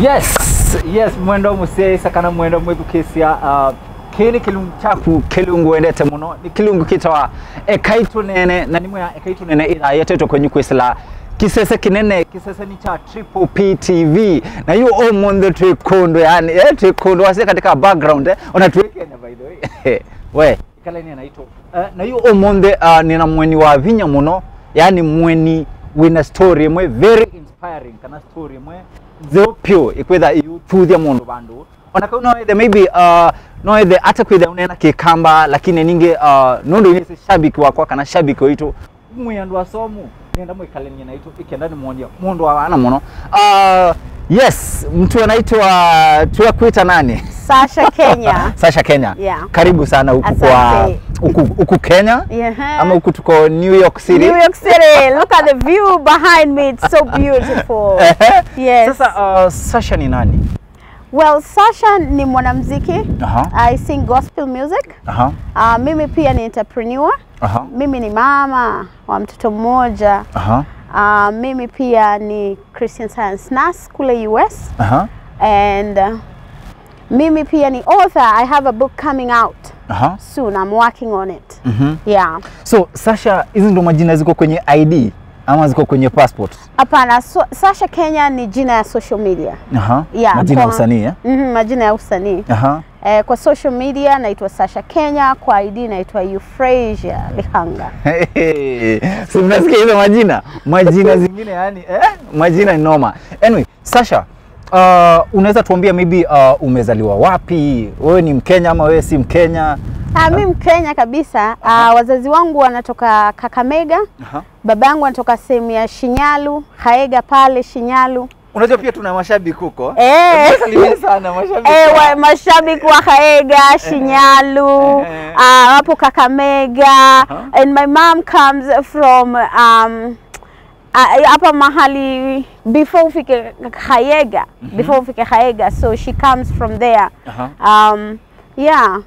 Yes, mwendo musesa kana mwendo mwethukesia kini kilungu chaku kilungu wendete muno ni kilungu kitawa ekaitu nene na nimwe ya ekaitu nene ila yetetwo kwenyu kwisila kisese kinene kisese ni cha Triple P TV na hiyo omonde twikondo yani twikondo wase katika background onatwekenya by the way we ikala ni anaitwa na hiyo omonde nina mweni wa vinya muno yani mweni wina story mwe very inspiring kana story mwe zopio ikwetha iyututhia mundu bandu ona kau no either maybe no either hata kwetha unena kikamba lakini ninge nondo inese shabiki wakwa kana shabiki witu mwe andu asomu nenda mwikalenia na itu ikienda ni mwonia mundu wa wana muno. Yes, mtu anaitwa tuwakuita nani? Sasha Kenya. Sasha Kenya. Yeah. Karibu sana huku kwa huku Kenya. Yeah. Ama huku tuko New York City. New York City. Look at the view behind me. It's so beautiful. Yes. Sasa Sasha ni nani? Well, Sasha ni mwanamuziki. I sing gospel music. Mimi pia ni entrepreneur. Mimi ni mama wa mtoto mmoja. Mimi pia ni Christian Science nurse kule US. And mimi pia ni author. I have a book coming out soon. I'm working on it. Yeah. So Sasha, hizi ndo majina ziko kwenye ID ama ziko kwenye passport? Hapana, so, Sasha Kenya ni jina ya social media. Yeah, majina ya usanii eh? Majina ya usanii. Kwa social media naitwa Sasha Kenya, kwa ID naitwa Euphrasia Lihanga. So mnasikia hizo majina? Majina zingine yani majina ni noma. Anyway, Sasha, unaweza tuambia maybe umezaliwa wapi? Wewe ni Mkenya ama wewe si Mkenya? Mimi Mkenya kabisa. Wazazi wangu wanatoka Kakamega. Baba yangu anatoka sehemu ya Shinyalu, Haega pale Shinyalu. Unajua pia tuna mashabiki huko. Sana mashabiki. Mashabiki wa Haega, Shinyalu, hapo Kakamega. And my mom comes from hapa mahali before ufike Haega, before ufike Haega, so she comes from there. Yeah.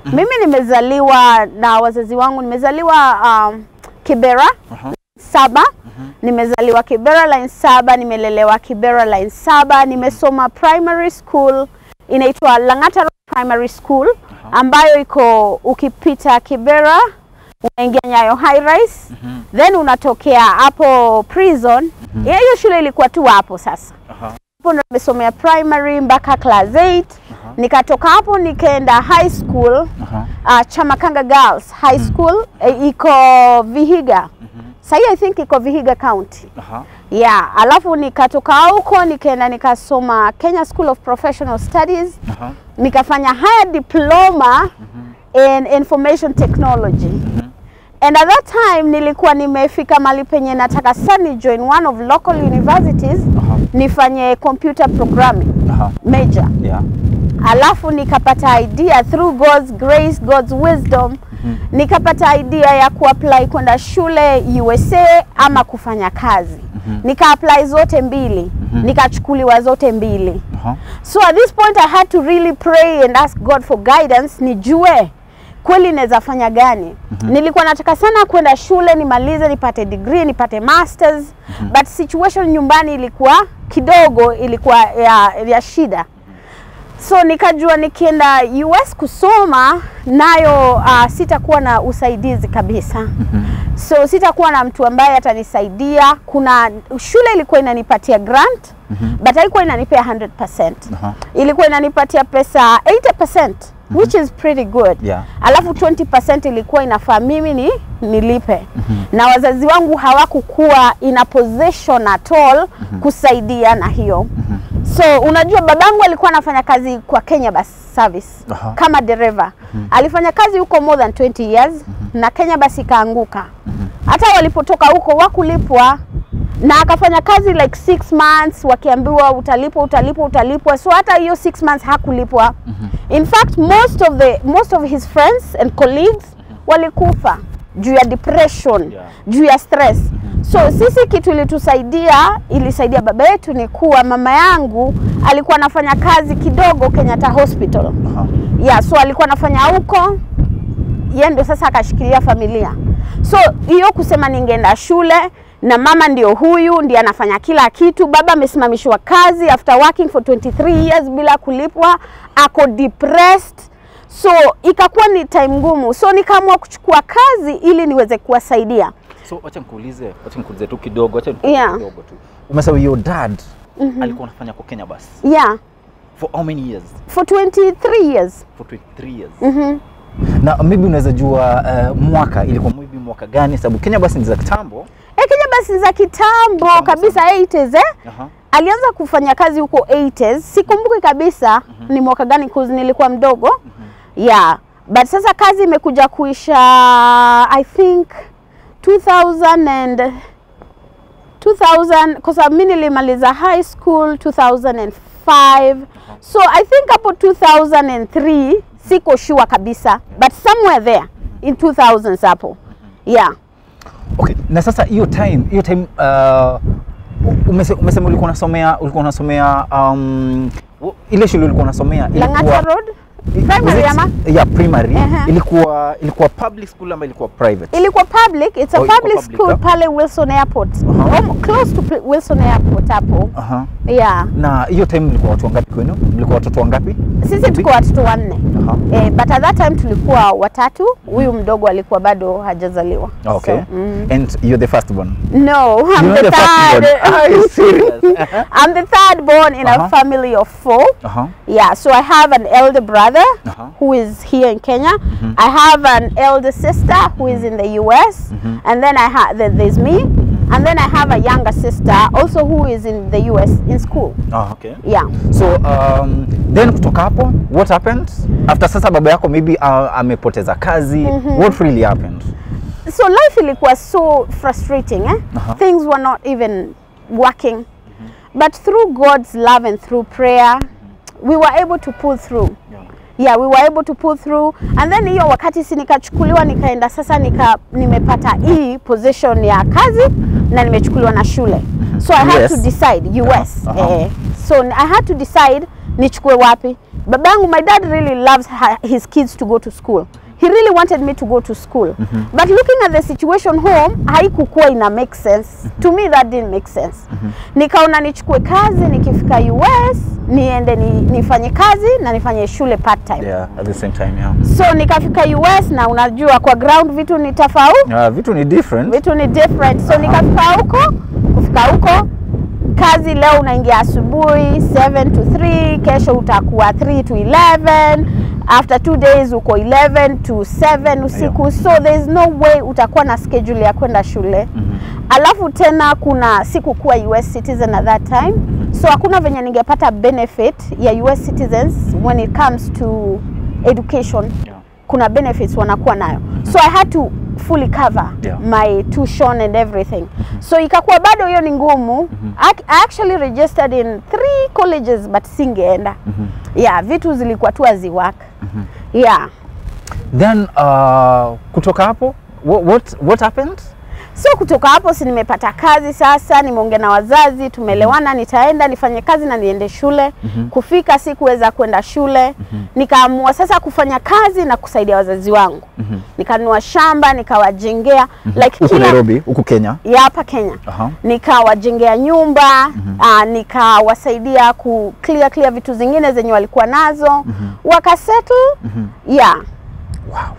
Mimi nimezaliwa na wazazi wangu, nimezaliwa Kibera 7. Nimezaliwa Kibera line 7, nimelelewa Kibera line 7, nimesoma primary school inaitwa Langata Road Primary School ambayo iko ukipita Kibera unaingia Nyayo High Rise, then unatokea hapo prison. Hiyo shule ilikuwa tu hapo sasa. Hapo ndo nimesomea primary mpaka class 8. Nikatoka hapo nikaenda high school, Chamakanga Girls High School, iko Vihiga. Sasa I think iko Vihiga County. Yeah, alafu nikatoka huko nikaenda nikasoma Kenya School of Professional Studies. Nikafanya higher diploma in information technology. And at that time nilikuwa nimefika mahali penye nataka sana join one of local universities, nifanye computer programming major. Yeah. Alafu nikapata idea through God's grace, God's wisdom, nikapata idea ya kuapply kwenda shule USA ama kufanya kazi. Nika-apply zote mbili, nikachukuliwa zote mbili. So at this point I had to really pray and ask God for guidance, nijue kweli naweza fanya gani. Nilikuwa nataka sana kwenda shule nimalize, nipate degree, nipate masters, but situation nyumbani ilikuwa kidogo, ilikuwa ya shida. So nikajua nikienda US kusoma nayo sitakuwa na usaidizi kabisa. So sitakuwa na mtu ambaye atanisaidia. Kuna shule ilikuwa inanipatia grant, but haikuwa inanipea 100%. Ilikuwa inanipatia pesa 80%, which is pretty good. Yeah. Alafu 20% ilikuwa inafaa mimi ni nilipe. Na wazazi wangu hawakukuwa in a position at all kusaidia na hiyo. So unajua babangu alikuwa anafanya kazi kwa Kenya Bus Service kama dereva. Alifanya kazi huko more than 20 years na Kenya Bus ikaanguka. Hata walipotoka huko wakulipwa, na akafanya kazi like 6 months wakiambiwa utalipwa utalipwa utalipwa. So hata hiyo 6 months hakulipwa. In fact most of his friends and colleagues walikufa juu ya depression, juu ya stress. So sisi kitu ilitusaidia, ilisaidia baba yetu ni kuwa mama yangu alikuwa anafanya kazi kidogo Kenyatta Hospital. Yeah, so alikuwa anafanya huko, yeye ndio sasa akashikilia familia. So hiyo kusema ningeenda shule Na mama ndio huyu, ndiye anafanya kila kitu. Baba amesimamishwa kazi after working for 23 years bila kulipwa, ako depressed. So ikakuwa ni time ngumu. So nikaamua kuchukua kazi ili niweze kuwasaidia. So acha nikuulize tu kidogo, acha nikuulize kidogo tu. Umesema your dad alikuwa anafanya kwa Kenya Bus. Yeah. For how many years? For 23 years. For 23 years. Na maybe unaweza jua mwaka ilikuwa maybe mwaka gani, sababu Kenya Bus ni za kitambo. Kenya Bus ni za kitambo kabisa, 80s Alianza kufanya kazi huko 80s. Sikumbuki kabisa ni mwaka gani cause nilikuwa mdogo. Yeah. But sasa kazi imekuja kuisha I think 2000 kwa sababu mimi nilimaliza high school 2005. So I think hapo 2003, siko sure kabisa, but somewhere there in 2000s hapo. Yeah. Okay, na sasa hiyo time umesema ulikuwa unasomea ile shule ulikuwa unasomea ilikuwa Lang'ata Road Primary ama? Yeah, primary. Ilikuwa public school ama ilikuwa private? Ilikuwa public. It's a public school pale Wilson Airport. Close to Wilson Airport hapo. Yeah. Na hiyo time mlikuwa watu wangapi kwenu? Mlikuwa watoto wangapi? Sisi tulikuwa watoto wanne. But at that time tulikuwa watatu. Huyu mdogo alikuwa bado hajazaliwa. Okay. So, And you're the first born? No, I'm the third. Are you serious? I'm the third born in a family of four. Yeah, so I have an elder brother who is here in Kenya. I have an elder sister who is in the US, and then I have there's me, and then I have a younger sister also who is in the US in school. Oh, okay. Yeah. So then kutoka hapo, what happened? After sasa baba yako maybe amepoteza kazi, what really happened? So life ilikuwa so frustrating, eh? Things were not even working. But through God's love and through prayer, we were able to pull through. Yeah, we were able to pull through. And then hiyo wakati si nikachukuliwa nikaenda sasa nimepata hii position ya kazi na nimechukuliwa na shule. So I had to decide US. So I had to decide nichukue wapi. Babangu, my dad really loves his kids to go to school. He really wanted me to go to school. But looking at the situation home, haikukuwa ina make sense. To me that didn't make sense. Nikaona nichukue kazi, nikifika US, niende nifanye kazi na nifanye shule part time. Yeah, at the same time, yeah. So nikafika US na unajua kwa ground vitu ni tofauti. Vitu ni different. Vitu ni different. So nikafika huko, kufika huko kazi leo unaingia asubuhi 7 to 3, kesho utakuwa 3 to 11. After 2 days uko 11 to 7 usiku. So there's no way utakuwa na schedule ya kwenda shule. Alafu tena kuna sikukuwa US citizen at that time. So hakuna venye ningepata benefit ya US citizens when it comes to education. Kuna benefits wanakuwa nayo. So I had to fully cover my tuition and everything. So ikakuwa bado hiyo ni ngumu. I actually registered in 3 colleges but singeenda. Yeah, vitu zilikuwa tu haziwork. Yeah. Then kutoka hapo what happened? So kutoka hapo si nimepata kazi sasa, nimeongea na wazazi, tumelewana nitaenda nifanye kazi na niende shule. Kufika sikuweza kwenda shule. Nikaamua sasa kufanya kazi na kusaidia wazazi wangu. Nikanunua shamba, nikawajengea like huko Nairobi, huko Kenya. Ya hapa Kenya. Nikawajengea nyumba, nikawasaidia ku clear vitu zingine zenye walikuwa nazo. Wakasettle. Yeah. Wow.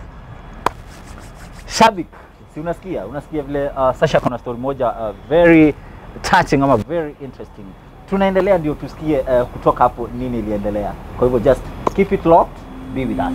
Shabik. Si unasikia vile Sasha kuna story moja very touching ama very interesting. Tunaendelea ndio tusikie kutoka hapo nini iliendelea. Kwa hivyo just keep it locked, be with us.